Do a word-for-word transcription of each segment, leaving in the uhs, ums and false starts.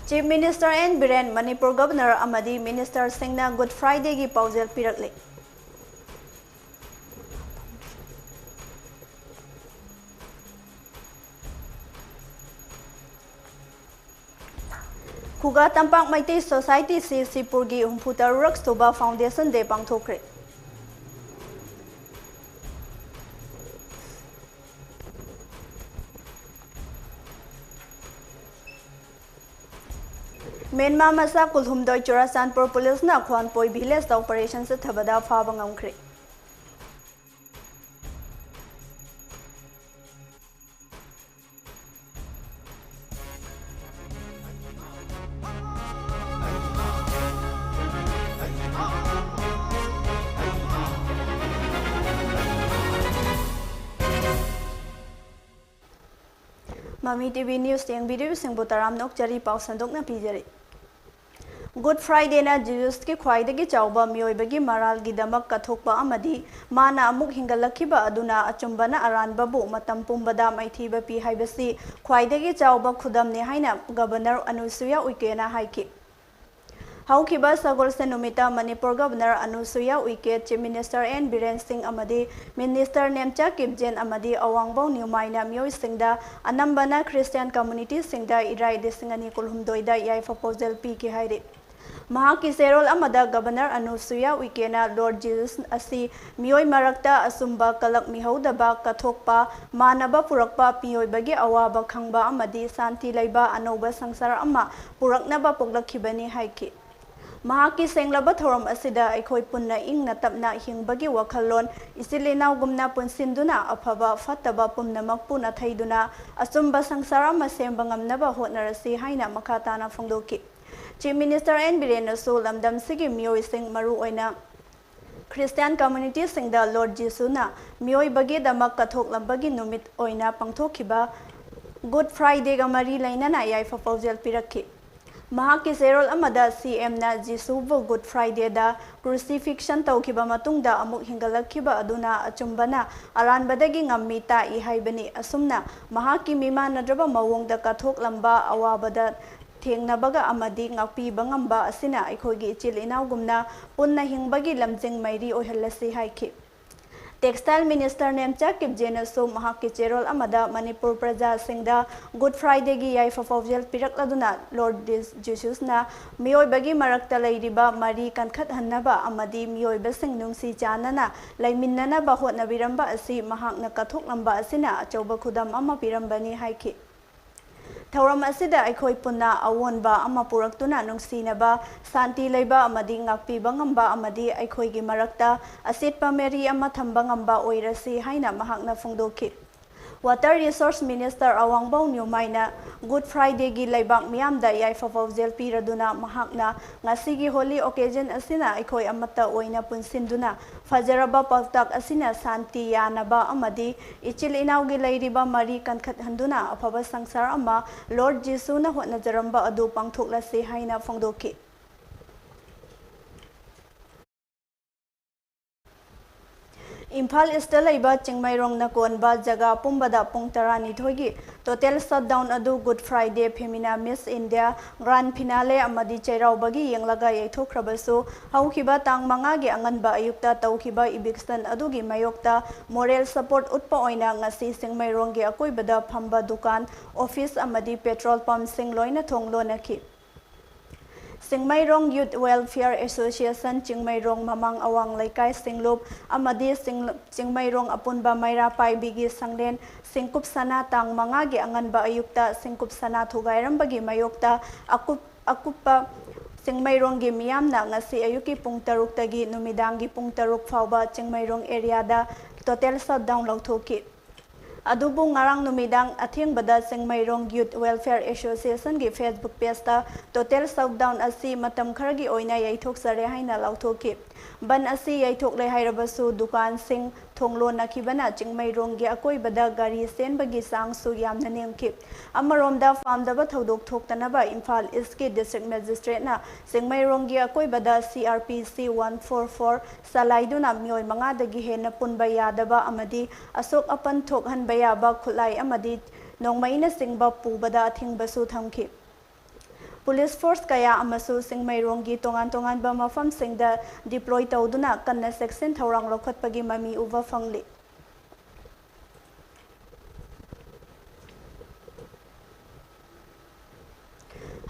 Chief Minister N Biren, Manipur Governor ꯑꯃꯗꯤ Ministerꯁꯤꯡꯅ Good Fridayꯒꯤ ꯄꯥꯎꯖꯦꯜ ꯄꯤꯔꯛꯂꯤ꯫ ꯈꯨꯒꯥ ꯇꯝꯄꯥꯛ ꯃꯩꯇꯩ Society ꯁꯤ ꯁꯤꯄꯨꯔꯒꯤ ꯍꯨꯝꯐꯨ ꯇꯔꯨꯛ ꯁꯨꯕ Foundation Day ꯄꯥꯡꯊꯣꯛꯈ꯭ꯔꯦ꯫ ꯃꯦꯟꯃꯥ ꯃꯆꯥ ꯀꯨꯟꯍꯨꯝꯗꯣꯏ ꯆꯨꯔꯥꯆꯥꯟꯄꯨꯔ Policeꯅ ꯈ꯭ꯋꯥꯟꯄꯣꯏ Villageꯇ operation ꯆꯠꯊꯕꯗ ꯐꯥꯕ ꯉꯝꯈ꯭ꯔꯦ꯫ ꯃꯃꯤ TV News ꯌꯦꯡꯕꯤꯔꯤꯕꯁꯤꯡꯕꯨ ꯇꯔꯥꯝꯅ ꯑꯣꯛꯆꯔꯤ꯫ ꯄꯥꯎ ꯁꯟꯗꯣꯛꯅ ꯄꯤꯖꯔꯤ꯫ Good Fridayꯅ ꯖꯤꯖꯁꯀꯤ ꯈ꯭ꯋꯥꯏꯗꯒꯤ ꯆꯥꯎꯕ ꯃꯤꯑꯣꯏꯕꯒꯤ ꯃꯔꯥꯜꯒꯤꯗꯃꯛ ꯀꯠꯊꯣꯛꯄ ꯑꯃꯗꯤ ꯃꯥꯅ ꯑꯃꯨꯛ ꯍꯤꯡꯒꯠꯂꯛꯈꯤꯕ ꯑꯗꯨꯅ ꯑꯆꯨꯝꯕꯅ ꯑꯔꯥꯟꯕꯕꯨ ꯃꯇꯝ ꯄꯨꯝꯕꯗ ꯃꯥꯏꯊꯤꯕ ꯄꯤ ꯍꯥꯏꯕꯁꯤ ꯈ꯭ꯋꯥꯏꯗꯒꯤ ꯆꯥꯎꯕ ꯈꯨꯗꯝꯅꯤ ꯍꯥꯏꯅ Governor ꯑꯅꯨꯁꯨꯌꯥ ꯎꯏꯀꯦꯅ ꯍꯥꯏꯈꯤ꯫ ꯍꯧꯈꯤꯕ ꯁꯒꯣꯜꯁꯦꯟ ꯅꯨꯃꯤꯠꯇ Manipur Governor ꯑꯅꯨꯁꯨꯌꯥ ꯎꯏꯀꯦ, Chief Minister N Biren ꯁꯤꯡ ꯑꯃꯗꯤ Minister ꯅꯦꯝꯆꯥ ꯀꯤꯞꯖꯦꯟ ꯑꯃꯗꯤ ꯑꯋꯥꯡꯕꯧ ꯅ꯭ꯌꯨꯃꯥꯏꯅ ꯃꯤꯑꯣꯏꯁꯤꯡꯗ, ꯑꯅꯝꯕꯅ Christian communityꯁꯤꯡꯗ ꯏꯔꯥꯏ ꯂꯤꯁꯤꯡ ꯑꯅꯤ ꯀꯨꯟꯍꯨꯝꯗꯣꯏꯗ ꯌꯥꯏꯐ ꯄꯥꯎꯖꯦꯜ ꯄꯤꯈꯤ ꯍꯥꯏꯔꯤ꯫ ꯃꯍꯥꯛꯀꯤ ꯆꯦꯔꯣꯜ ꯑꯃꯗ Governor ꯑꯅꯨꯁꯨꯌꯥ ꯎꯏꯀꯦꯅ Lord Jesus ꯑꯁꯤ ꯃꯤꯑꯣꯏ ꯃꯔꯛꯇ ꯑꯆꯨꯝꯕ ꯀꯂꯛꯃꯤꯍꯧꯗꯕ ꯀꯠꯊꯣꯛꯄ, ꯃꯥꯟꯅꯕ ꯄꯨꯔꯛꯄ, ꯃꯤꯑꯣꯏꯕꯒꯤ ꯑꯋꯥꯕ ꯈꯪꯕ ꯑꯃꯗꯤ ꯁꯥꯟꯇꯤ ꯂꯩꯕ ꯑꯅꯧꯕ ꯁꯪꯁꯥꯔ ꯑꯃ ꯄꯨꯔꯛꯅꯕ ꯄꯣꯛꯂꯛꯈꯤꯕꯅꯤ ꯍꯥꯏꯈꯤ꯫ ꯃꯍꯥꯛꯀꯤ ꯁꯦꯡꯂꯕ ꯊꯧꯔꯝ ꯑꯁꯤꯗ ꯑꯩꯈꯣꯏ ꯄꯨꯟꯅ ꯏꯪꯅ ꯇꯞꯅ ꯍꯤꯡꯕꯒꯤ ꯋꯥꯈꯜꯂꯣꯟ, ꯏꯆꯤꯜ ꯏꯅꯥꯎꯒꯨꯝꯅ ꯄꯨꯟꯁꯤꯟꯗꯨꯅ ꯑꯐꯕ ꯐꯠꯇꯕ ꯄꯨꯝꯅꯃꯛꯄꯨ ꯅꯥꯊꯩꯗꯨꯅ ꯑꯆꯨꯝꯕ ꯁꯪꯁꯥꯔ ꯑꯃ ꯁꯦꯝꯕ ꯉꯝꯅꯕ ꯍꯣꯠꯅꯔꯁꯤ ꯍꯥꯏꯅ ꯃꯈꯥ ꯇꯥꯅ ꯐꯣꯡꯗꯣꯛꯈꯤ꯫ Chief Minister N ꯕꯤꯔꯦꯟꯅꯁꯨ ꯂꯝꯗꯝꯁꯤꯒꯤ ꯃꯤꯑꯣꯏꯁꯤꯡ, ꯃꯔꯨꯑꯣꯏꯅ Christian communityꯁꯤꯡꯗ Lord ꯖꯤꯁꯨꯅ ꯃꯤꯑꯣꯏꯕꯒꯤꯗꯃꯛ ꯀꯠꯊꯣꯛꯂꯝꯕꯒꯤ ꯅꯨꯃꯤꯠ ꯑꯣꯏꯅ ꯄꯥꯡꯊꯣꯛꯈꯤꯕ Good Fridayꯒ ꯃꯔꯤ ꯂꯩꯅꯅ ꯌꯥꯏꯐ ꯄꯥꯎꯖꯦꯜ ꯄꯤꯔꯛꯈꯤ꯫ ꯃꯍꯥꯛꯀꯤ ꯆꯦꯔꯣꯜ ꯑꯃꯗ CMꯅ ꯖꯤꯁꯨꯕꯨ Good Fridayꯗ crucifixion ꯇꯧꯈꯤꯕ ꯃꯇꯨꯡꯗ ꯑꯃꯨꯛ ꯍꯤꯡꯒꯠꯂꯛꯈꯤꯕ ꯑꯗꯨꯅ ꯑꯆꯨꯝꯕꯅ ꯑꯔꯥꯟꯕꯗꯒꯤ ꯉꯝꯃꯤ ꯇꯥꯛꯏ ꯍꯥꯏꯕꯅꯤ꯫ ꯑꯁꯨꯝꯅ ꯃꯍꯥꯛꯀꯤ ꯃꯤꯃꯥꯟꯅꯗ꯭ꯔꯕ ꯃꯑꯣꯡꯗ ꯀꯠꯊꯣꯛꯂꯝꯕ ꯑꯋꯥꯕꯗ ꯊꯦꯡꯅꯕꯒ ꯑꯃꯗꯤ ꯉꯥꯛꯄꯤꯕ ꯉꯝꯕ ꯑꯁꯤꯅ ꯑꯩꯈꯣꯏꯒꯤ ꯏꯆꯤꯜ ꯏꯅꯥꯎꯒꯨꯝꯅ ꯄꯨꯟꯅ ꯍꯤꯡꯕꯒꯤ ꯂꯝꯖꯤꯡ ꯃꯩꯔꯤ ꯑꯣꯏꯍꯜꯂꯁꯤ ꯍꯥꯏꯈꯤ꯫ Textile Minister ꯅꯦꯝꯆꯥ ꯀꯤꯞꯖꯦꯅꯁꯨ ꯃꯍꯥꯛꯀꯤ ꯆꯦꯔꯣꯜ ꯑꯃꯗ ꯃꯅꯤꯄꯨꯔ ꯄ꯭ꯔꯖꯥꯁꯤꯡꯗ Good Friday ꯒꯤ ꯌꯥꯏꯐ ꯄꯥꯎꯖꯦꯜ ꯄꯤꯔꯛꯂꯗꯨꯅ Lord ꯖꯤꯁꯨꯁꯅ ꯃꯤꯑꯣꯏꯕꯒꯤ ꯃꯔꯛꯇ ꯂꯩꯔꯤꯕ ꯃꯔꯤ ꯀꯟꯈꯠꯍꯟꯅꯕ ꯑꯃꯗꯤ ꯃꯤꯑꯣꯏꯕꯁꯤꯡ ꯅꯨꯡꯁꯤ ꯆꯥꯟꯅꯅ ꯂꯩꯃꯤꯟꯅꯅꯕ ꯍꯣꯠꯅꯕꯤꯔꯝꯕ ꯑꯁꯤ ꯃꯍꯥꯛꯅ ꯀꯠꯊꯣꯛꯂꯝꯕ ꯑꯁꯤꯅ ꯑꯆꯧꯕ ꯈꯨꯗꯝ ꯑꯃ ꯄꯤꯔꯝꯕꯅꯤ ꯍꯥꯏꯈꯤ꯫ ꯊꯧꯔꯝ ꯑꯁꯤꯗ ꯑꯩꯈꯣꯏ ꯄꯨꯟꯅ ꯑꯑꯣꯟꯕ ꯑꯃ ꯄꯨꯔꯛꯇꯨꯅ ꯅꯨꯡꯁꯤꯅꯕ, ꯁꯥꯟꯇꯤ ꯂꯩꯕ ꯑꯃꯗꯤ ꯉꯥꯛꯄꯤꯕ ꯉꯝꯕ ꯑꯃꯗꯤ ꯑꯩꯈꯣꯏꯒꯤ ꯃꯔꯛꯇ ꯑꯆꯦꯠꯄ ꯃꯔꯤ ꯑꯃ ꯊꯝꯕ ꯉꯝꯕ ꯑꯣꯏꯔꯁꯤ ꯍꯥꯏꯅ ꯃꯍꯥꯛꯅ ꯐꯣꯡꯗꯣꯛꯈꯤ꯫ Water Resource Minister ꯑꯋꯥꯡꯕꯧ ꯅ꯭ꯌꯨꯃꯥꯏꯅ Good Friday ꯒꯤ ꯂꯩꯕꯥꯛ ꯃꯤꯌꯥꯝꯗ ꯌꯥꯏꯐ ꯄꯥꯎꯖꯦꯜ ꯄꯤꯔꯗꯨꯅ ꯃꯍꯥꯛꯅ ꯉꯁꯤꯒꯤ holy occasion ꯑꯁꯤꯅ ꯑꯩꯈꯣꯏ ꯑꯃꯠꯇ ꯑꯣꯏꯅ ꯄꯨꯟꯁꯤꯟꯗꯨꯅ ꯐꯖꯔꯕ ꯄꯥꯎꯇꯥꯛ ꯑꯁꯤꯅ ꯁꯥꯟꯇꯤ ꯌꯥꯅꯕ ꯑꯃꯗꯤ ꯏꯆꯤꯜ ꯏꯅꯥꯎꯒꯤ ꯂꯩꯔꯤꯕ ꯃꯔꯤ ꯀꯟꯈꯠꯍꯟꯗꯨꯅ ꯑꯐꯕ ꯁꯪꯁꯥꯔ ꯑꯃ Lord ꯖꯤꯁꯨꯅ ꯍꯣꯠꯅꯖꯔꯝꯕ ꯑꯗꯨ ꯄꯥꯡꯊꯣꯛꯂꯁꯤ ꯍꯥꯏꯅ ꯐꯣꯡꯗꯣꯛꯈꯤ꯫ ꯏꯝꯐꯥꯜ ꯏꯁꯇ ꯂꯩꯕ ꯆꯤꯡꯃꯩꯔꯣꯡꯅ ꯀꯣꯟꯕ ꯖꯒꯥ ꯄꯨꯝꯕꯗ ꯄꯨꯡ ꯇꯔꯥꯅꯤꯊꯣꯏꯒꯤ total shutdown ꯑꯗꯨ Good Friday, Femina Miss India, Grand Finale ꯑꯃꯗꯤ ꯆꯩꯔꯥꯎꯕꯒꯤ ꯌꯦꯡꯂꯒ ꯌꯩꯊꯣꯛꯈ꯭ꯔꯕꯁꯨ, ꯍꯧꯈꯤꯕ ꯇꯥꯡ ꯃꯉꯥꯒꯤ ꯑꯉꯟꯕ ꯑꯌꯨꯛꯇ ꯇꯧꯈꯤꯕ eviction ꯑꯗꯨꯒꯤ ꯃꯥꯌꯣꯛꯇ moral support ꯎꯠꯄ ꯑꯣꯏꯅ ꯉꯁꯤ ꯆꯤꯡꯃꯩꯔꯣꯡꯒꯤ ꯑꯀꯣꯏꯕꯗ ꯐꯝꯕ ꯗꯨꯀꯥꯟ, office ꯑꯃꯗꯤ petrol pumpꯁꯤꯡ ꯂꯣꯏꯅ ꯊꯣꯡ ꯂꯣꯟꯅꯈꯤ꯫ Chingmeirong Youth Welfare Association, Chingmeirong ꯃꯃꯥꯡ ꯑꯋꯥꯡ ꯂꯩꯀꯥꯏ ꯁꯤꯡꯂꯨꯞ ꯑꯃꯗꯤ ꯆꯤꯡ-, ꯆꯤꯡꯃꯩꯔꯣꯡ ꯑꯄꯨꯟꯕ ꯃꯩꯔꯥ ꯄꯥꯏꯕꯤꯒꯤ ꯁꯪꯂꯦꯟ ꯁꯤꯡꯀꯨꯞ ꯁꯅꯥ ꯇꯥꯡ ꯃꯉꯥꯒꯤ ꯑꯉꯟꯕ ꯑꯌꯨꯛꯇ ꯁꯤꯡꯀꯨꯞ ꯁꯅꯥ ꯊꯨꯒꯥꯏꯔꯝꯕꯒꯤ ꯃꯥꯌꯣꯛꯇ ꯑꯀꯨꯞ-, ꯑꯀꯨꯞꯄ ꯆꯤꯡꯃꯩꯔꯣꯡꯒꯤ ꯃꯤꯌꯥꯝꯅ ꯉꯁꯤ ꯑꯌꯨꯛꯀꯤ ꯄꯨꯡ ꯇꯔꯨꯛꯇꯒꯤ ꯅꯨꯃꯤꯗꯥꯡꯒꯤ ꯄꯨꯡ ꯇꯔꯨꯛ ꯐꯥꯎꯕ ꯆꯤꯡꯃꯩꯔꯣꯡ areaꯗ total shutdown ꯂꯧꯊꯣꯛꯈꯤ꯫ ꯑꯗꯨꯕꯨ ꯉꯔꯥꯡ ꯅꯨꯃꯤꯗꯥꯡ ꯑꯊꯦꯡꯕꯗ Chingmeirong Youth Welfare Associationꯒꯤ Facebook pageꯇ total shutdown ꯑꯁꯤ ꯃꯇꯝ ꯈꯔꯒꯤ ꯑꯣꯏꯅ ꯌꯩꯊꯣꯛꯆꯔꯦ ꯍꯥꯏꯅ ꯂꯥꯎꯊꯣꯛꯈꯤ꯫ ꯕꯟ ꯑꯁꯤ ꯌꯩꯊꯣꯛꯂꯦ ꯍꯥꯏꯔꯕꯁꯨ ꯗꯨꯀꯥꯟꯁꯤꯡ ꯊꯣꯡ ꯂꯣꯟꯅꯈꯤꯕꯅ ꯆꯤꯡꯃꯩꯔꯣꯡꯒꯤ ꯑꯀꯣꯏꯕꯗ ꯒꯥꯔꯤ ꯆꯦꯟꯕꯒꯤ ꯆꯥꯡꯁꯨ ꯌꯥꯝꯅ ꯅꯦꯝꯈꯤ꯫ ꯑꯃꯔꯣꯝꯗ ꯄꯥꯝꯗꯕ ꯊꯧꯗꯣꯛ ꯊꯣꯛꯇꯅꯕ ꯏꯝꯐꯥꯜ Eastꯀꯤ District Magistrateꯅ ꯆꯤꯡꯃꯩꯔꯣꯡꯒꯤ ꯑꯀꯣꯏꯕꯗ C R P C one four four ꯆꯂꯥꯏꯗꯨꯅ ꯃꯤꯑꯣꯏ ꯃꯉꯥꯗꯒꯤ ꯍꯦꯟꯅ ꯄꯨꯟꯕ ꯌꯥꯗꯕ ꯑꯃꯗꯤ ꯑꯁꯣꯛ ꯑꯄꯟ ꯊꯣꯛꯍꯟꯕ ꯌꯥꯕ ꯈꯨꯠꯂꯥꯏ ꯑꯃꯗꯤ ꯅꯣꯡꯃꯩꯅꯆꯤꯡꯕ ꯄꯨꯕꯗ ꯑꯊꯤꯡꯕꯁꯨ ꯊꯝꯈꯤ꯫ ꯄꯨꯂꯤꯁ ꯐꯣꯔꯁ ꯀꯌꯥ ꯑꯃꯁꯨ ꯆꯤꯡꯃꯩꯔꯣꯡꯒꯤ ꯇꯣꯉꯥꯟ ꯇꯣꯉꯥꯟꯕ ꯃꯐꯝꯁꯤꯡꯗ ꯗꯤꯄ꯭ꯂꯣꯏ ꯇꯧꯗꯨꯅ ꯀꯟꯅ ꯆꯦꯛꯁꯤꯟ ꯊꯧꯔꯥꯡ ꯂꯧꯈꯠꯄꯒꯤ ꯃꯃꯤ ꯎꯕ ꯐꯪꯂꯤ꯫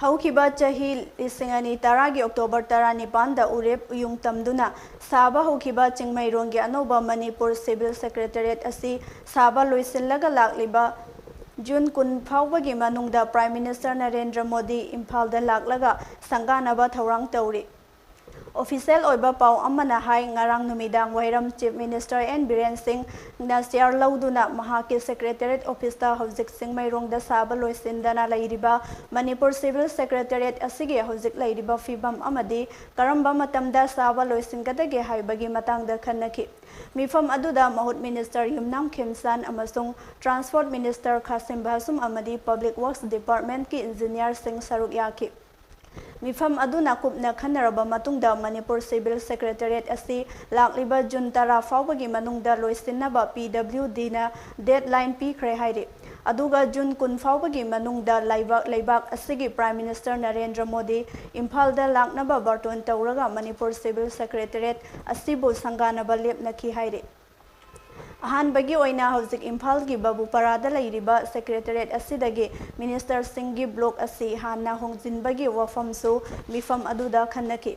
ꯍꯧꯈꯤꯕ ꯆꯍꯤ ꯂꯤꯁꯤꯡ ꯑꯅꯤ ꯇꯔꯥꯒꯤ ꯑꯣꯛꯇꯣꯕꯔ ꯇꯔꯥꯅꯤꯄꯥꯟꯗ ꯎꯔꯦꯞ ꯎꯌꯨꯡ ꯇꯝꯗꯨꯅ ꯁꯥꯕ ꯍꯧꯈꯤꯕ ꯆꯤꯡꯃꯩꯔꯣꯡꯒꯤ ꯑꯅꯧꯕ ꯃꯅꯤꯄꯨꯔ ꯁꯤꯚꯤꯜ ꯁꯦꯀ꯭ꯔꯦꯇꯔꯤꯌꯦꯠ ꯑꯁꯤ ꯁꯥꯕ ꯂꯣꯏꯁꯤꯜꯂꯒ ꯂꯥꯛꯂꯤꯕ ꯖꯨꯟ ꯀꯨꯟ ꯐꯥꯎꯕꯒꯤ ꯃꯅꯨꯡꯗ ꯄ꯭ꯔꯥꯏꯝ ꯃꯤꯅꯤꯁꯇꯔ ꯅꯔꯦꯟꯗ꯭ꯔ ꯃꯣꯗꯤ ꯏꯝꯐꯥꯜꯗ ꯂꯥꯛꯂꯒ ꯁꯪꯒꯥꯅꯕ ꯊꯧꯔꯥꯡ ꯇꯧꯔꯤ꯫ ꯑꯣꯐꯤꯁꯤꯌꯦꯜ ꯑꯣꯏꯕ ꯄꯥꯎ ꯑꯃꯅ ꯍꯥꯏ, ꯉꯔꯥꯡ ꯅꯨꯃꯤꯗꯥꯡ ꯋꯥꯏꯔꯝ ꯆꯤꯐ ꯃꯤꯅꯤꯁꯇꯔ ꯑꯦꯟ ꯕꯤꯔꯦꯟ ꯁꯤꯡꯅ ꯆꯤꯌꯥꯔ ꯂꯧꯗꯨꯅ ꯃꯍꯥꯛꯀꯤ ꯁꯦꯀ꯭ꯔꯦꯇꯔꯤꯌꯦꯠ ꯑꯣꯐꯤꯁꯇ ꯍꯧꯖꯤꯛ ꯆꯤꯡꯃꯩꯔꯣꯡꯗ ꯁꯥꯕ ꯂꯣꯏꯁꯤꯟꯗꯅ ꯂꯩꯔꯤꯕ ꯃꯅꯤꯄꯨꯔ ꯁꯤꯚꯤꯜ ꯁꯦꯀ꯭ꯔꯦꯇꯔꯤꯌꯦꯠ ꯑꯁꯤꯒꯤ ꯍꯧꯖꯤꯛ ꯂꯩꯔꯤꯕ ꯐꯤꯕꯝ ꯑꯃꯗꯤ ꯀꯔꯝꯕ ꯃꯇꯝꯗ ꯁꯥꯕ ꯂꯣꯏꯁꯤꯟꯒꯗꯒꯦ ꯍꯥꯏꯕꯒꯤ ꯃꯇꯥꯡꯗ ꯈꯟꯅꯈꯤ꯫ ꯃꯤꯐꯝ ꯑꯗꯨꯗ ꯃꯍꯨꯠ ꯃꯤꯅꯤꯁꯇꯔ ꯌꯨꯝꯅꯥꯝ ꯈꯦꯝꯆꯥꯟ ꯑꯃꯁꯨꯡ ꯇ꯭ꯔꯥꯟꯁꯄꯣꯔꯠ ꯃꯤꯅꯤꯁꯇꯔ ꯈꯥꯁꯤꯝ ꯕꯥꯁꯨꯝ ꯑꯃꯗꯤ ꯄꯕ꯭ꯂꯤꯛ ꯋꯥꯔꯛꯁ ꯗꯤꯄꯥꯔꯠꯃꯦꯟꯠꯀꯤ ꯏꯟꯖꯤꯅꯤꯌꯥꯔꯁꯤꯡ ꯁꯔꯨꯛ ꯌꯥꯈꯤ꯫ ꯃꯤꯐꯝ ꯑꯗꯨꯅ ꯀꯨꯞꯅ ꯈꯟꯅꯔꯕ ꯃꯇꯨꯡꯗ ꯃꯅꯤꯄꯨꯔ ꯁꯤꯚꯤꯜ ꯁꯦꯀ꯭ꯔꯦꯇꯔꯤꯌꯦꯠ ꯑꯁꯤ ꯂꯥꯛꯂꯤꯕ ꯖꯨꯟ ꯇꯔꯥ ꯐꯥꯎꯕꯒꯤ ꯃꯅꯨꯡꯗ ꯂꯣꯏꯁꯤꯟꯅꯕ ꯄꯤ ꯗꯕ꯭ꯂꯤꯎ ꯗꯤꯅ ꯗꯦꯗꯂꯥꯏꯟ ꯄꯤꯈ꯭ꯔꯦ ꯍꯥꯏꯔꯤ꯫ ꯑꯗꯨꯒ ꯖꯨꯟ ꯀꯨꯟ ꯐꯥꯎꯕꯒꯤ ꯃꯅꯨꯡꯗ ꯂꯩꯕꯥꯛ, ꯂꯩꯕꯥꯛ ꯑꯁꯤꯒꯤ ꯄ꯭ꯔꯥꯏꯝ ꯃꯤꯅꯤꯁꯇꯔ ꯅꯔꯦꯟꯗ꯭ꯔ ꯃꯣꯗꯤ ꯏꯝꯐꯥꯜꯗ ꯂꯥꯛꯅꯕ ꯕꯥꯔꯇꯣꯟ ꯇꯧꯔꯒ ꯃꯅꯤꯄꯨꯔ ꯁꯤꯚꯤꯜ ꯁꯦꯀ꯭ꯔꯦꯇꯔꯤꯌꯦꯠ ꯑꯁꯤꯕꯨ ꯁꯪꯒꯥꯅꯕ ꯂꯦꯞꯅꯈꯤ ꯍꯥꯏꯔꯤ꯫ ꯑꯍꯥꯟꯕꯒꯤ ꯑꯣꯏꯅ ꯍꯧꯖꯤꯛ ꯏꯝꯐꯥꯜꯒꯤ ꯕꯕꯨꯄꯥꯔꯥꯗ ꯂꯩꯔꯤꯕ ꯁꯦꯀ꯭ꯔꯦꯇꯔꯤꯌꯦꯠ ꯑꯁꯤꯗꯒꯤ ꯃꯤꯅꯤꯁꯇꯔꯁꯤꯡꯒꯤ ꯕ꯭ꯂꯣꯛ ꯑꯁꯤ ꯍꯥꯟꯅ ꯍꯣꯡꯖꯤꯟꯕꯒꯤ ꯋꯥꯐꯝꯁꯨ ꯃꯤꯐꯝ ꯑꯗꯨꯗ ꯈꯟꯅꯈꯤ꯫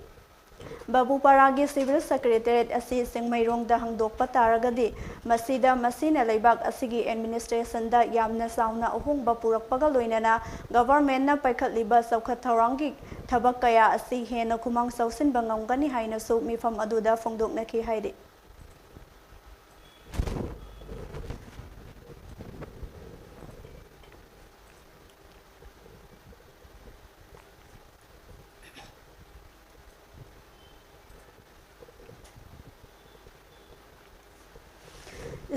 ꯕꯕꯨꯄꯥꯔꯥꯒꯤ ꯁꯤꯚꯤꯜ ꯁꯦꯀ꯭ꯔꯦꯇꯔꯤꯌꯦꯠ ꯑꯁꯤ ꯆꯤꯡꯃꯩꯔꯣꯡꯗ ꯍꯥꯡꯗꯣꯛꯄ ꯇꯥꯔꯒꯗꯤ ꯃꯁꯤꯗ, ꯃꯁꯤꯅ ꯂꯩꯕꯥꯛ ꯑꯁꯤꯒꯤ ꯑꯦꯗꯃꯤꯅꯤꯁꯇ꯭ꯔꯦꯁꯟꯗ ꯌꯥꯝꯅ ꯆꯥꯎꯅ ꯑꯍꯣꯡꯕ ꯄꯨꯔꯛꯄꯒ ꯂꯣꯏꯅꯅ ꯒꯚꯔꯟꯃꯦꯟꯠꯅ ꯄꯥꯏꯈꯠꯂꯤꯕ ꯆꯥꯎꯈꯠ ꯊꯧꯔꯥꯡꯒꯤ ꯊꯕꯛ ꯀꯌꯥ ꯑꯁꯤ ꯍꯦꯟꯅ ꯈꯨꯃꯥꯡ ꯆꯥꯎꯁꯤꯟꯕ ꯉꯝꯒꯅꯤ ꯍꯥꯏꯅꯁꯨ ꯃꯤꯐꯝ ꯑꯗꯨꯗ ꯐꯣꯡꯗꯣꯛꯅꯈꯤ ꯍꯥꯏꯔꯤ꯫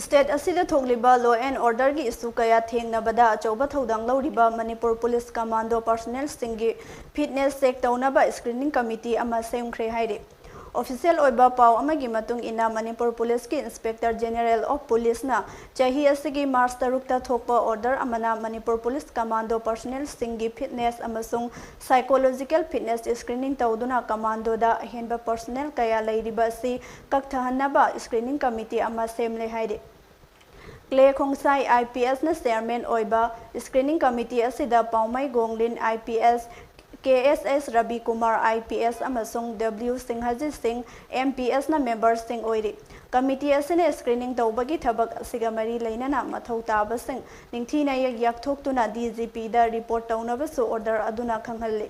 ꯁ꯭ꯇꯦꯠ ꯑꯁꯤꯗ ꯊꯣꯛꯂꯤꯕ law and orderꯒꯤ issue ꯀꯌꯥ ꯊꯦꯡꯅꯕꯗ ꯑꯆꯧꯕ ꯊꯧꯗꯥꯡ ꯂꯧꯔꯤꯕ ꯃꯅꯤꯄꯨꯔ ꯄꯨꯂꯤꯁ ꯀꯃꯥꯟꯗꯣ personnelꯁꯤꯡꯒꯤ fitness check ꯇꯧꯅꯕ screening committee ꯑꯃ ꯁꯦꯝꯈ꯭ꯔꯦ ꯍꯥꯏꯔꯤ꯫ Official ꯑꯣꯏꯕ ꯄꯥꯎ ꯑꯃꯒꯤ ꯃꯇꯨꯡ ꯏꯟꯅ, ꯃꯅꯤꯄꯨꯔ ꯄꯨꯂꯤꯁꯀꯤ Inspector General of Policeꯅ ꯆꯍꯤ ꯑꯁꯤꯒꯤ March ꯇꯔꯨꯛꯇ ꯊꯣꯛꯄ order ꯑꯃꯅ ꯃꯅꯤꯄꯨꯔ ꯄꯨꯂꯤꯁ commando personnelꯁꯤꯡꯒꯤ fitness ꯑꯃꯁꯨꯡ psychological fitness screening ꯇꯧꯗꯨꯅ commandoꯗ ꯑꯍꯦꯟꯕ personnel ꯀꯌꯥ ꯂꯩꯔꯤꯕ ꯑꯁꯤ ꯀꯛꯊꯍꯟꯅꯕ screening committee ꯑꯃ ꯁꯦꯝꯂꯦ ꯍꯥꯏꯔꯤ꯫ ꯀ꯭ꯂꯦ ꯈꯣꯡꯁꯥꯏ IPSꯅ chairman ꯑꯣꯏꯕ screening committee ꯑꯁꯤꯗ ꯄꯥꯎꯃꯩ ꯒꯣꯡꯂꯤꯟ IPS, KSS Ravi Kumar IPS ꯑꯃꯁꯨꯡ W ꯁꯤꯡꯍꯖꯤꯠ ꯁꯤꯡ MPSꯅ memberꯁꯤꯡ ꯑꯣꯏꯔꯤ꯫ Committee ꯑꯁꯤꯅ screening ꯇꯧꯕꯒꯤ ꯊꯕꯛ ꯑꯁꯤꯒ ꯃꯔꯤ ꯂꯩꯅꯅ ꯃꯊꯧ ꯇꯥꯕꯁꯤꯡ ꯅꯤꯡꯊꯤꯅ ꯌꯥꯛꯊꯣꯛꯇꯨꯅ DGPꯗ report ꯇꯧꯅꯕꯁꯨ order ꯑꯗꯨꯅ ꯈꯪꯍꯜꯂꯤ꯫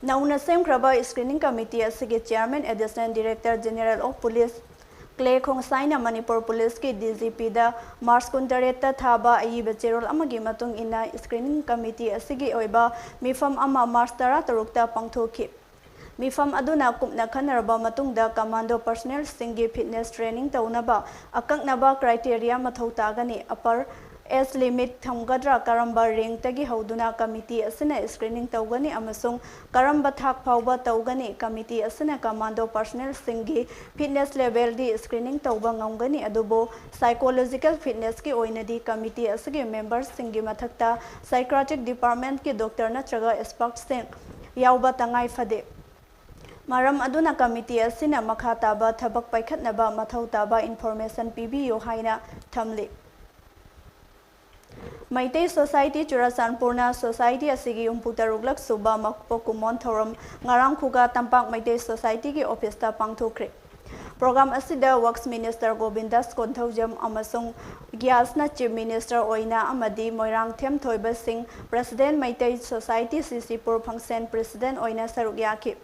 ꯅꯧꯅ ꯁꯦꯝꯈ꯭ꯔꯕ screening committee ꯑꯁꯤꯒꯤ chairman Additional Director General of Police Kle ꯈꯣꯡꯁꯥꯏꯅ ꯃꯅꯤꯄꯨꯔ ꯄꯨꯂꯤꯁꯀꯤ DGPꯗ March ꯀꯨꯟꯇꯔꯦꯠꯇ ꯊꯥꯕ ꯑꯏꯕ ꯆꯦꯔꯣꯜ ꯑꯃꯒꯤ ꯃꯇꯨꯡ ꯏꯟꯅ, screening committee ꯑꯁꯤꯒꯤ ꯑꯣꯏꯕ ꯃꯤꯐꯝ ꯑꯃ March ꯇꯔꯥꯇꯔꯨꯛꯇ ꯄꯥꯡꯊꯣꯛꯈꯤ꯫ ꯃꯤꯐꯝ ꯑꯗꯨꯅ ꯀꯨꯞꯅ ꯈꯟꯅꯔꯕ ꯃꯇꯨꯡꯗ, commando personnelꯁꯤꯡꯒꯤ fitness training ꯇꯧꯅꯕ ꯑꯀꯛꯅꯕ criteria ꯃꯊꯧ ꯇꯥꯒꯅꯤ꯫ Upper age limit ꯊꯝꯒꯗ꯭ꯔꯥ, ꯀꯔꯝꯕ rankꯇꯒꯤ ꯍꯧꯗꯨꯅ committee ꯑꯁꯤꯅ screening ꯇꯧꯒꯅꯤ ꯑꯃꯁꯨꯡ ꯀꯔꯝꯕ ꯊꯥꯛ ꯐꯥꯎꯕ ꯇꯧꯒꯅꯤ? Committee ꯑꯁꯤꯅ commando personnelꯁꯤꯡꯒꯤ fitness levelꯗꯤ screening ꯇꯧꯕ ꯉꯝꯒꯅꯤ, ꯑꯗꯨꯕꯨ psychological fitnessꯀꯤ ꯑꯣꯏꯅꯗꯤ committee ꯑꯁꯤꯒꯤ memberꯁꯤꯡꯒꯤ ꯃꯊꯛꯇ psychiatric departmentꯀꯤ doctor ꯅꯠꯇ꯭ꯔꯒ expertꯁꯤꯡ ꯌꯥꯎꯕ ꯇꯉꯥꯏ ꯐꯗꯦ꯫ ꯃꯔꯝ ꯑꯗꯨꯅ committee ꯑꯁꯤꯅ ꯃꯈꯥ ꯇꯥꯕ ꯊꯕꯛ ꯄꯥꯏꯈꯠꯅꯕ ꯃꯊꯧ ꯇꯥꯕ information ꯄꯤꯕꯤꯌꯨ ꯍꯥꯏꯅ ꯊꯝꯂꯤ꯫ ꯃꯩꯇꯩ Society ꯆꯨꯔꯆꯥꯟꯄꯨꯔꯅ society ꯑꯁꯤꯒꯤ ꯍꯨꯝꯐꯨ ꯇꯔꯨꯛꯂꯛ ꯁꯨꯕ ꯃꯄꯣꯛ ꯀꯨꯝꯑꯣꯟ ꯊꯧꯔꯝ ꯉꯔꯥꯡ ꯈꯨꯒꯥ ꯇꯝꯄꯥꯛ ꯃꯩꯇꯩ societyꯒꯤ officeꯇ ꯄꯥꯡꯊꯣꯛꯈ꯭ꯔꯦ꯫ Program ꯑꯁꯤꯗ Works Minister ꯒꯣꯕꯤꯟꯗꯥꯁ ꯀꯣꯟꯊꯧꯖꯝ ꯑꯃꯁꯨꯡ ꯒ꯭ꯌꯥꯁꯅ Chief Minister ꯑꯣꯏꯅ ꯑꯃꯗꯤ ꯃꯣꯏꯔꯥꯡꯊꯦꯝ ꯊꯣꯏꯕ ꯁꯤꯡ, President Meitei Society ꯁꯤꯁꯤꯄꯨꯔ function president ꯑꯣꯏꯅ ꯁꯔꯨꯛ ꯌꯥꯈꯤ꯫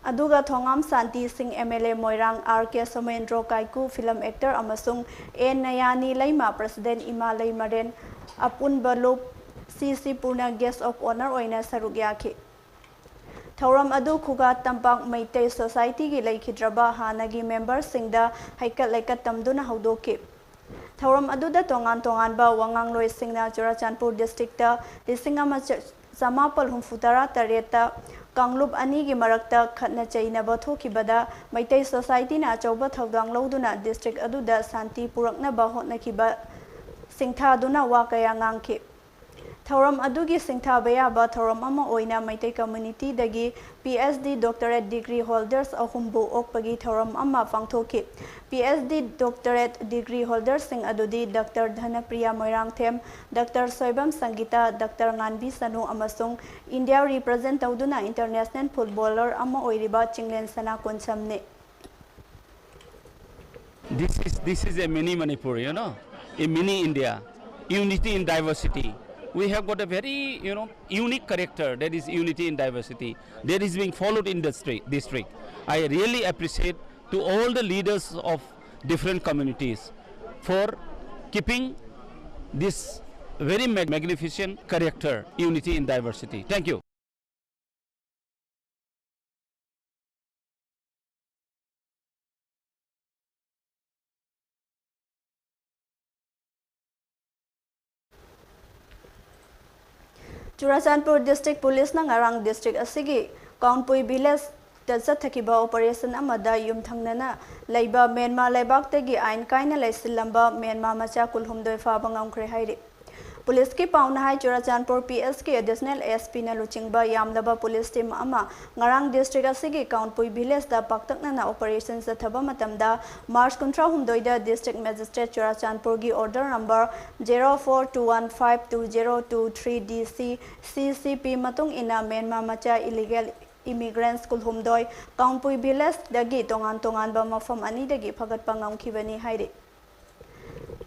ꯑꯗꯨꯒ ꯊꯣꯉꯥꯝ ꯁꯥꯟꯇꯤ ꯁꯤꯡ, MLA ꯃꯣꯏꯔꯥꯡ, R K ꯁꯣꯃꯦꯟꯗ꯭ꯔꯣ ꯀꯥꯏꯀꯨ, film actor, ꯑꯃꯁꯨꯡ A ꯅꯌꯥꯅꯤ ꯂꯩꯃ, President ꯏꯃꯥ ꯂꯩꯃꯔꯦꯟ, ꯑꯄꯨꯟꯕ ꯂꯨꯞ, ꯁꯤꯁꯤꯄꯨꯔꯅ guest of honour ꯑꯣꯏꯅ ꯁꯔꯨꯛ ꯌꯥꯈꯤ꯫ ꯊꯧꯔꯝ ꯑꯗꯨ ꯈꯨꯒꯥ ꯇꯝꯄꯥꯛ ꯃꯩꯇꯩ societyꯒꯤ ꯂꯩꯈꯤꯗ꯭ꯔꯕ ꯍꯥꯟꯅꯒꯤ memberꯁꯤꯡꯗ ꯍꯩꯀꯠ ꯂꯩꯀꯠ ꯇꯝꯗꯨꯅ ꯍꯧꯗꯣꯛꯈꯤ꯫ ꯊꯧꯔꯝ ꯑꯗꯨꯗ ꯇꯣꯉꯥꯟ ꯇꯣꯉꯥꯟꯕ ꯋꯥꯉꯥꯡꯂꯣꯏꯁꯤꯡꯅ ꯆꯨꯔꯆꯥꯟꯄꯨꯔ districtꯇ ꯂꯤꯁꯤꯡ ꯑꯃ ꯆꯃꯥꯄꯜ ꯍꯨꯝꯐꯨ ꯇꯔꯥ ꯇꯔꯦꯠꯇ ꯀꯥꯡꯂꯨꯞ ꯑꯅꯤꯒꯤ ꯃꯔꯛꯇ ꯈꯠꯅ ꯆꯩꯅꯕ ꯊꯣꯛꯈꯤꯕꯗ ꯃꯩꯇꯩ ꯁꯣꯁꯥꯏꯇꯤꯅ ꯑꯆꯧꯕ ꯊꯧꯗꯥꯡ ꯂꯧꯗꯨꯅ ꯗꯤꯁꯇ꯭ꯔꯤꯛ ꯑꯗꯨꯗ ꯁꯥꯟꯇꯤ ꯄꯨꯔꯛꯅꯕ ꯍꯣꯠꯅꯈꯤꯕ ꯁꯤꯡꯊꯥꯗꯨꯅ ꯋꯥ ꯀꯌꯥ ꯉꯥꯡꯈꯤ꯫ ꯊꯧꯔꯝ ꯑꯗꯨꯒꯤ ꯁꯤꯡꯊꯥꯕ ꯌꯥꯕ ꯊꯧꯔꯝ ꯑꯃ ꯑꯣꯏꯅ ꯃꯩꯇꯩ ꯀꯝꯃ꯭ꯌꯨꯅꯤꯇꯤꯗꯒꯤ P H D doctorate degree holders ꯑꯍꯨꯝꯕꯨ ꯑꯣꯛꯄꯒꯤ ꯊꯧꯔꯝ ꯑꯃ ꯄꯥꯡꯊꯣꯛꯈꯤ꯫ P H D doctorate degree holderꯁꯤꯡ ꯑꯗꯨꯗꯤ doctor Dhanapriya Moirangthem, doctor Soibam Sangita, doctor Nganbi Sanu ꯑꯃꯁꯨꯡ ꯏꯟꯗꯤꯌꯥ represent ꯇꯧꯗꯨꯅ international footballer ꯑꯃ ꯑꯣꯏꯔꯤꯕ ꯆꯤꯡꯂꯦꯟ ꯁꯅꯥ ꯀꯣꯟꯁꯝꯅꯤ꯫ This is this is a mini Manipur, you know, a mini India, unity in diversity. We have got a very, you know, unique character, that is unity in diversity. That is being followed in the district. I really appreciate to all the leaders of different communities for keeping this very mag- magnificent character, unity in diversity. Thank you. Churachandpur district policeꯅ ꯉꯔꯥꯡ district ꯑꯁꯤꯒꯤ ꯀꯥꯎꯟꯄꯨꯏ villageꯇ ꯆꯠꯊꯈꯤꯕ operation ꯑꯃꯗ ꯌꯨꯝꯊꯪꯅꯅ ꯂꯩꯕ Myanmar ꯂꯩꯕꯥꯛꯇꯒꯤ ꯑꯥꯏꯟ ꯀꯥꯏꯅ ꯂꯩꯁꯤꯜꯂꯝꯕ Myanmar ꯃꯆꯥ ꯀꯨꯟꯍꯨꯝꯗꯣꯏ ꯐꯥꯕ ꯉꯝꯈ꯭ꯔꯦ ꯍꯥꯏꯔꯤ꯫ ꯄꯨꯂꯤꯁꯀꯤ ꯄꯥꯎꯅ ꯍꯥꯏ, ꯆꯨꯔꯥꯆꯥꯟꯄꯨꯔ P S ꯀꯤ additional S P ꯅ ꯂꯨꯆꯤꯡꯕ ꯌꯥꯝꯂꯕ ꯄꯨꯂꯤꯁ team ꯑꯃ ꯉꯔꯥꯡ district ꯑꯁꯤꯒꯤ ꯀꯥꯎꯟꯄꯨꯏ villageꯇ ꯄꯥꯛꯇꯛꯅꯅ operation ꯆꯠꯊꯕ ꯃꯇꯝꯗ, March ꯀꯨꯟꯊ꯭ꯔꯥ ꯍꯨꯝꯗꯣꯏꯗ district magistrate ꯆꯨꯔꯥꯆꯥꯟꯄꯨꯔꯒꯤ order number zero four two one five two zero two three D C C C P ꯃꯇꯨꯡ ꯏꯟꯅ ꯃ꯭ꯌꯥꯟꯃꯥꯔ ꯃꯆꯥ illegal immigrants ꯀꯨꯟꯍꯨꯝꯗꯣꯏ ꯀꯥꯎꯟꯄꯨꯏ villageꯗꯒꯤ ꯇꯣꯉꯥꯟ ꯇꯣꯉꯥꯟꯕ ꯃꯐꯝ ꯑꯅꯤꯗꯒꯤ ꯐꯒꯠꯄ ꯉꯝꯈꯤꯕꯅꯤ ꯍꯥꯏꯔꯤ꯫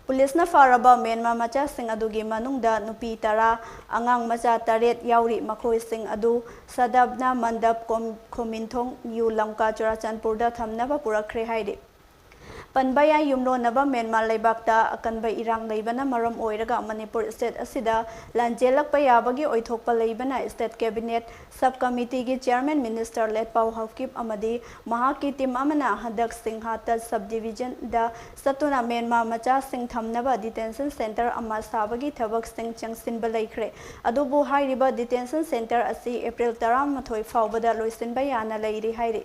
ꯄꯨꯂꯤꯁꯅ ꯐꯥꯔꯕ ꯃ꯭ꯌꯥꯟꯃꯥꯔ ꯃꯆꯥꯁꯤꯡ ꯑꯗꯨꯒꯤ ꯃꯅꯨꯡꯗ ꯅꯨꯄꯤ ꯇꯔꯥ, ꯑꯉꯥꯡ ꯃꯆꯥ ꯇꯔꯦꯠ ꯌꯥꯎꯔꯤ꯫ ꯃꯈꯣꯏꯁꯤꯡ ꯑꯗꯨ ꯁꯗꯕꯅ ꯃꯟꯗꯞ, ꯀꯣꯝ-, ꯈꯣꯃꯤꯟꯊꯣꯡ, ꯅ꯭ꯌꯨ ꯂꯝꯀꯥ, ꯆꯨꯔꯥꯆꯥꯟꯄꯨꯔꯗ ꯊꯝꯅꯕ ꯄꯨꯔꯛꯈ꯭ꯔꯦ ꯍꯥꯏꯔꯤ꯫ ꯄꯟꯕ ꯌꯥꯏ, ꯌꯨꯝꯂꯣꯟꯅꯕ ꯃ꯭ꯌꯥꯟꯃꯥꯔ ꯂꯩꯕꯥꯛꯇ ꯑꯀꯟꯕ ꯏꯔꯥꯡ ꯂꯩꯕꯅ ꯃꯔꯝ ꯑꯣꯏꯔꯒ ꯃꯅꯤꯄꯨꯔ state ꯑꯁꯤꯗ ꯂꯥꯟꯖꯦꯜꯂꯛꯄ ꯌꯥꯕꯒꯤ ꯑꯣꯏꯊꯣꯛꯄ ꯂꯩꯕꯅ state cabinet sub committeeꯒꯤ chairman minister ꯂꯦꯠꯄꯥꯎ Haokip ꯑꯃꯗꯤ ꯃꯍꯥꯛꯀꯤ team ꯑꯃꯅ ꯍꯟꯗꯛ ꯁꯤꯡꯍꯥꯇ sub divisionꯗ ꯆꯠꯇꯨꯅ ꯃ꯭ꯌꯥꯟꯃꯥꯔ ꯃꯆꯥꯁꯤꯡ ꯊꯝꯅꯕ detention centre ꯑꯃ ꯁꯥꯕꯒꯤ ꯊꯕꯛꯁꯤꯡ ꯆꯪꯁꯤꯟꯕ ꯂꯩꯈ꯭ꯔꯦ꯫ ꯑꯗꯨꯕꯨ ꯍꯥꯏꯔꯤꯕ detention centre ꯑꯁꯤ April ꯇꯔꯥꯃꯥꯊꯣꯏ ꯐꯥꯎꯕꯗ ꯂꯣꯏꯁꯤꯟꯕ ꯌꯥꯅ ꯂꯩꯔꯤ ꯍꯥꯏꯔꯤ꯫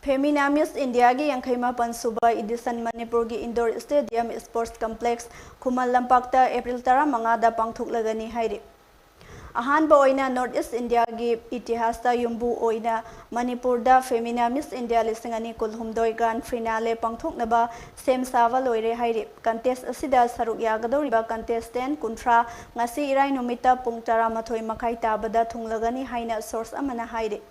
Femina Miss Indiaꯒꯤ ꯌꯥꯡꯈꯩ ꯃꯥꯄꯟ ꯁꯨꯕ edition ꯃꯅꯤꯄꯨꯔꯒꯤ indoor stadium sports complex ꯈꯨꯃꯟ ꯂꯝꯄꯥꯛꯇ April ꯇꯔꯥꯃꯉꯥꯗ ꯄꯥꯡꯊꯣꯛꯂꯒꯅꯤ ꯍꯥꯏꯔꯤ꯫ ꯑꯍꯥꯟꯕ ꯑꯣꯏꯅ North East Indiaꯒꯤ ꯏꯇꯤꯍꯥꯁꯇ ꯌꯨꯝꯕꯨ ꯑꯣꯏꯅ ꯃꯅꯤꯄꯨꯔꯗ Femina Miss India ꯂꯤꯁꯤꯡ ꯑꯅꯤ ꯀꯨꯟꯍꯨꯝꯗꯣꯏ grand finale ꯄꯥꯡꯊꯣꯛꯅꯕ ꯁꯦꯝ ꯁꯥꯕ ꯂꯣꯏꯔꯦ ꯍꯥꯏꯔꯤ꯫ Contest ꯑꯁꯤꯗ ꯁꯔꯨꯛ ꯌꯥꯒꯗꯧꯔꯤꯕ contestant ꯀꯨꯟꯊ꯭ꯔꯥ ꯉꯁꯤ ꯏꯔꯥꯏ ꯅꯨꯃꯤꯠꯇ ꯄꯨꯡ ꯇꯔꯥꯃꯥꯊꯣꯏ ꯃꯈꯥꯏ ꯇꯥꯕꯗ ꯊꯨꯡꯂꯒꯅꯤ ꯍꯥꯏꯅ source ꯑꯃꯅ ꯍꯥꯏꯔꯤ꯫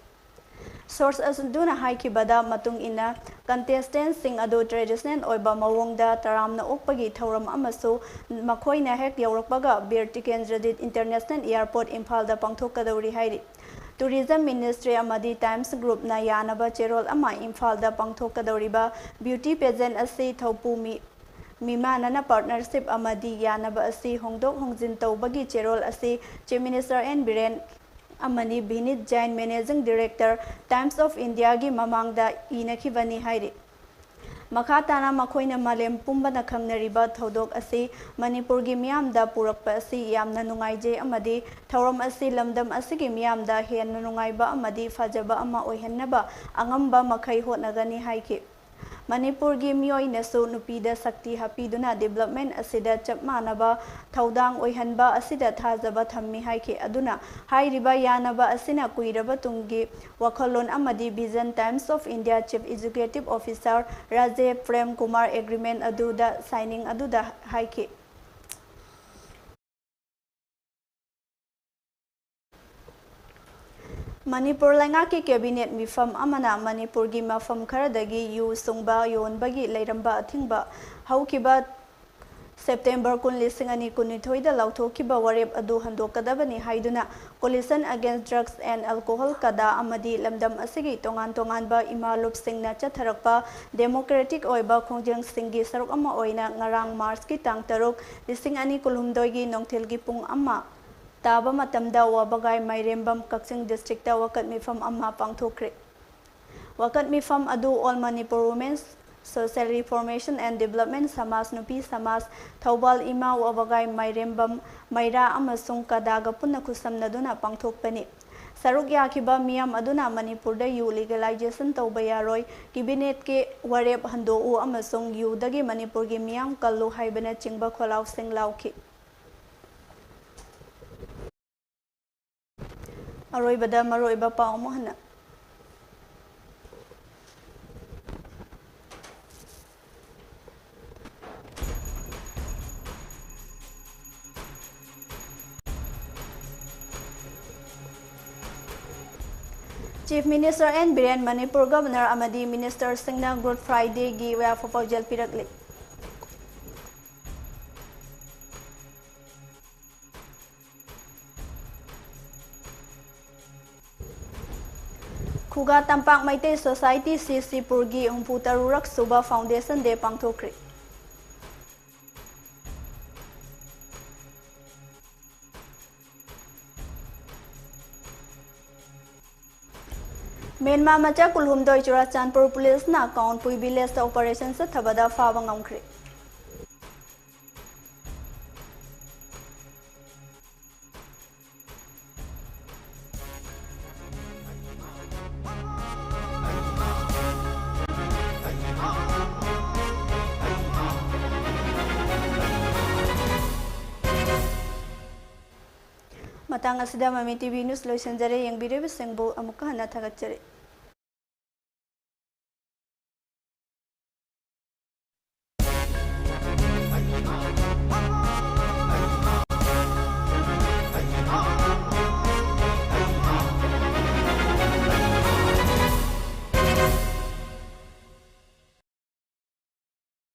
Source ꯑꯗꯨꯅ ꯍꯥꯏꯈꯤꯕꯗ ꯃꯇꯨꯡ ꯏꯟꯅ, contestantꯁꯤꯡ ꯑꯗꯨ traditional ꯑꯣꯏꯕ ꯃꯑꯣꯡꯗ ꯇꯔꯥꯝꯅ ꯑꯣꯛꯄꯒꯤ ꯊꯧꯔꯝ ꯑꯃꯁꯨ ꯃꯈꯣꯏꯅ ꯍꯦꯛ ꯌꯧꯔꯛꯄꯒ ꯕꯤꯔ ꯇꯤꯀꯦꯟꯗ꯭ꯔꯖꯤꯠ International Airport ꯏꯝꯐꯥꯜꯗ ꯄꯥꯡꯊꯣꯛꯀꯗꯧꯔꯤ ꯍꯥꯏꯔꯤ꯫ Tourism Ministry ꯑꯃꯗꯤ Times Groupꯅ ꯌꯥꯅꯕ ꯆꯦꯔꯣꯜ ꯑꯃ ꯏꯝꯐꯥꯜꯗ ꯄꯥꯡꯊꯣꯛꯀꯗꯧꯔꯤꯕ beauty pageant ꯑꯁꯤ ꯊꯧꯄꯨ ꯃꯤ-, ꯃꯤꯃꯥꯟꯅꯅ partnership ꯑꯃꯗꯤ ꯌꯥꯅꯕ ꯑꯁꯤ ꯍꯣꯡꯗꯣꯛ ꯍꯣꯡꯖꯤꯟ ꯇꯧꯕꯒꯤ ꯆꯦꯔꯣꯜ ꯑꯁꯤ Chief Minister N ꯕꯤꯔꯦꯟ ꯑꯃꯗꯤ ꯚꯤꯅꯤꯠ Jain, Managing Director, Times of Indiaꯒꯤ ꯃꯃꯥꯡꯗ ꯏꯅꯈꯤꯕꯅꯤ ꯍꯥꯏꯔꯤ꯫ ꯃꯈꯥ ꯇꯥꯅ ꯃꯈꯣꯏꯅ ꯃꯥꯂꯦꯝ ꯄꯨꯝꯕꯅ ꯈꯪꯅꯔꯤꯕ ꯊꯧꯗꯣꯛ ꯑꯁꯤ ꯃꯅꯤꯄꯨꯔꯒꯤ ꯃꯤꯌꯥꯝꯗ ꯄꯨꯔꯛꯄ ꯑꯁꯤ ꯌꯥꯝꯅ ꯅꯨꯡꯉꯥꯏꯖꯩ ꯑꯃꯗꯤ ꯊꯧꯔꯝ ꯑꯁꯤ ꯂꯝꯗꯝ ꯑꯁꯤꯒꯤ ꯃꯤꯌꯥꯝꯗ ꯍꯦꯟꯅ ꯅꯨꯡꯉꯥꯏꯕ ꯑꯃꯗꯤ ꯐꯖꯕ ꯑꯃ ꯑꯣꯏꯍꯟꯅꯕ ꯑꯉꯝꯕ ꯃꯈꯩ ꯍꯣꯠꯅꯒꯅꯤ ꯍꯥꯏꯈꯤ꯫ ꯃꯅꯤꯄꯨꯔꯒꯤ ꯃꯤꯑꯣꯏꯅꯁꯨ ꯅꯨꯄꯤꯗ ꯁꯛꯇꯤ ꯍꯥꯞꯄꯤꯗꯨꯅ development ꯑꯁꯤꯗ ꯆꯞ ꯃꯥꯟꯅꯕ ꯊꯧꯗꯥꯡ ꯑꯣꯏꯍꯟꯕ ꯑꯁꯤꯗ ꯊꯥꯖꯕ ꯊꯝꯃꯤ ꯍꯥꯏꯈꯤ꯫ ꯑꯗꯨꯅ ꯍꯥꯏꯔꯤꯕ ꯌꯥꯅꯕ ꯑꯁꯤꯅ ꯀꯨꯏꯔꯕ ꯇꯨꯡꯒꯤ ꯋꯥꯈꯜꯂꯣꯟ ꯑꯃꯗꯤ vision Times of India Chief Executive Officer ꯔꯥꯖꯦꯕ Prem Kumar agreement ꯑꯗꯨꯗ signing ꯑꯗꯨꯗ ꯍꯥꯏꯈꯤ꯫ ꯃꯅꯤꯄꯨꯔ ꯂꯩꯉꯥꯛꯀꯤ cabinet ꯃꯤꯐꯝ ꯑꯃꯅ ꯃꯅꯤꯄꯨꯔꯒꯤ ꯃꯐꯝ ꯈꯔꯗꯒꯤ ꯌꯨ ꯁꯨꯡꯕ ꯌꯣꯟꯕꯒꯤ ꯂꯩꯔꯝꯕ ꯑꯊꯤꯡꯕ ꯍꯧꯈꯤꯕ September ꯀꯨꯟ, ꯂꯤꯁꯤꯡ ꯑꯅꯤ ꯀꯨꯟꯅꯤꯊꯣꯏꯗ ꯂꯥꯎꯊꯣꯛꯈꯤꯕ ꯋꯥꯔꯦꯞ ꯑꯗꯨ ꯍꯟꯗꯣꯛꯀꯗꯕꯅꯤ ꯍꯥꯏꯗꯨꯅ Coalition Against Drugs and Alcohol, ꯀꯗꯥ, ꯑꯃꯗꯤ ꯂꯝꯗꯝ ꯑꯁꯤꯒꯤ ꯇꯣꯉꯥꯟ ꯇꯣꯉꯥꯟꯕ ꯏꯃꯥ ꯂꯨꯞꯁꯤꯡꯅ ꯆꯠꯊꯔꯛꯄ democratic ꯑꯣꯏꯕ ꯈꯣꯡꯖꯪꯁꯤꯡꯒꯤ ꯁꯔꯨꯛ ꯑꯃ ꯑꯣꯏꯅ ꯉꯔꯥꯡ March ꯀꯤ ꯇꯥꯡ ꯇꯔꯨꯛ, ꯂꯤꯁꯤꯡ ꯑꯅꯤ ꯀꯨꯟꯍꯨꯝꯗꯣꯏꯒꯤ ꯅꯨꯡꯊꯤꯜꯒꯤ ꯄꯨꯡ ꯑꯃ ꯇꯥꯕ ꯃꯇꯝꯗ ꯋꯥꯕꯒꯥꯏ ꯃꯥꯏꯔꯦꯝꯕꯝ ꯀꯛꯆꯤꯡ district ꯇ ꯋꯥꯀꯠ ꯃꯤꯐꯝ ꯑꯃ ꯄꯥꯡꯊꯣꯛꯈ꯭ꯔꯦ꯫ ꯋꯥꯀꯠ ꯃꯤꯐꯝ ꯑꯗꯨ All Manipur Women's Social Reformation and Development, ꯁꯃꯥꯖ, ꯅꯨꯄꯤ ꯁꯃꯥꯖ, ꯊꯧꯕꯥꯜ ꯏꯃꯥ ꯋꯥꯕꯒꯥꯏ ꯃꯥꯏꯔꯦꯝꯕꯝ, ꯃꯩꯔꯥ ꯑꯃꯁꯨꯡ ꯀꯗꯥꯒ ꯄꯨꯟꯅ ꯈꯨꯠꯁꯝꯅꯗꯨꯅ ꯄꯥꯡꯊꯣꯛꯄꯅꯤ꯫ ꯁꯔꯨꯛ ꯌꯥꯈꯤꯕ ꯃꯤꯌꯥꯝ ꯑꯗꯨꯅ ꯃꯅꯤꯄꯨꯔꯗ ꯌꯨ legalization ꯇꯧꯕ ꯌꯥꯔꯣꯏ, cabinet ꯀꯤ ꯋꯥꯔꯦꯞ ꯍꯟꯗꯣꯛꯎ ꯑꯃꯁꯨꯡ ꯌꯨꯗꯒꯤ ꯃꯅꯤꯄꯨꯔꯒꯤ ꯃꯤꯌꯥꯝ ꯀꯜꯂꯨ ꯍꯥꯏꯕꯅꯆꯤꯡꯕ ꯈꯣꯜꯂꯥꯎꯁꯤꯡ ꯂꯥꯎꯈꯤ꯫ ꯑꯔꯣꯏꯕꯗ ꯃꯔꯨꯑꯣꯏꯕ ꯄꯥꯎ ꯑꯃꯨꯛ ꯍꯟꯅ꯫ Chief Minister N Biren, Manipur Governor ꯑꯃꯗꯤ Minister ꯁꯤꯡꯅ Good Friday ꯒꯤ ꯌꯥꯏꯐ ꯄꯥꯎꯖꯦꯜ ꯄꯤꯔꯛꯂꯤ꯫ ꯈꯨꯒꯥ ꯇꯝꯄꯥꯛ ꯃꯩꯇꯩ Society ꯁꯤ ꯁꯤꯄꯨꯔꯒꯤ ꯍꯨꯝꯐꯨ ꯇꯔꯨꯛ ꯁꯨꯕ Foundation Day ꯄꯥꯡꯊꯣꯛꯈ꯭ꯔꯦ꯫ ꯃꯦꯟꯃꯥ ꯃꯆꯥ ꯀꯨꯜꯍꯨꯝꯗꯣꯏ ꯆꯨꯔꯥꯆꯥꯟꯄꯨꯔ Police ꯅ ꯀꯥꯎꯟꯄꯨꯏ Village ꯇ operation ꯆꯠꯊꯕꯗ ꯐꯥꯕ ꯉꯝꯈ꯭ꯔꯦ꯫ ꯃꯇꯥꯡ ꯑꯁꯤꯗ ꯃꯃꯤ ꯇꯤ ꯚꯤ ꯅ꯭ꯌꯨꯁ ꯂꯣꯏꯁꯤꯟꯖꯔꯦ꯫ ꯌꯦꯡꯕꯤꯔꯤꯕꯁꯤꯡꯕꯨ ꯑꯃꯨꯛꯀ ꯍꯟꯅ ꯊꯥꯒꯠꯆꯔꯤ꯫